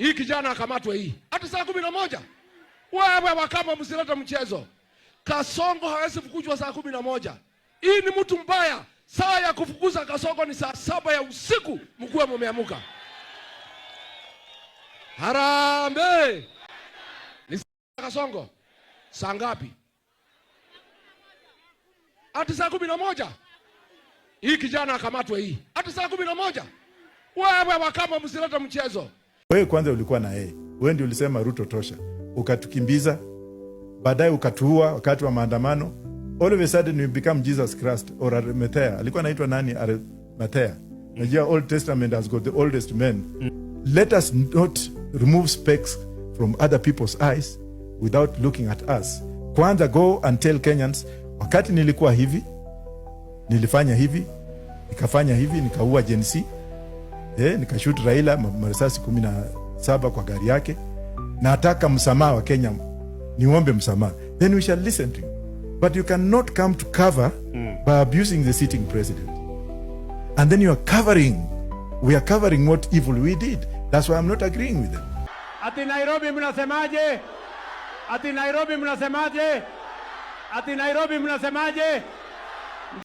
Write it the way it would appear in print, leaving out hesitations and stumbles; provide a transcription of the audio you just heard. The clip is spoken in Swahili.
Hii kijana akamatwe hii. Hata saa 11. Wewe Wakamba msilete mchezo. Kasongo hawezi fukuzwa saa 11. Hii ni mtu mbaya. Saa ya kufukuza Kasongo ni saa 7 ya usiku, mkuwe mumeamuka. Harambee! Ni Kasongo. Saa ngapi? Hata saa 11. Hii kijana akamatwe hii. Hata saa 11. Wewe Wakamba msilete mchezo. Wewe kwanza ulikuwa na yeye, wewe ndio ulisema "Ruto tosha", ukatukimbiza, baadaye ukatuua wakati wa maandamano. All of a sudden you become Jesus Christ or Arimathea. Alikuwa anaitwa nani? Arimathea. Najua Old Testament has got the oldest men. Let us not remove specks from other people's eyes without looking at us. Kwanza go and tell Kenyans, wakati nilikuwa hivi, nilifanya hivi, nikafanya hivi, nikaua Gen Z, nikashoot Raila marisasi 17 kwa gari yake. Nataka msamaha wa Kenya, niombe msamaha, then we shall listen to you. But you cannot come to cover by abusing the sitting president, and then you are covering, we are covering what evil we did. That's why I'm not agreeing with them. Ati Nairobi mnasemaje? Ati Nairobi mnasemaje? Ati Nairobi mnasemaje?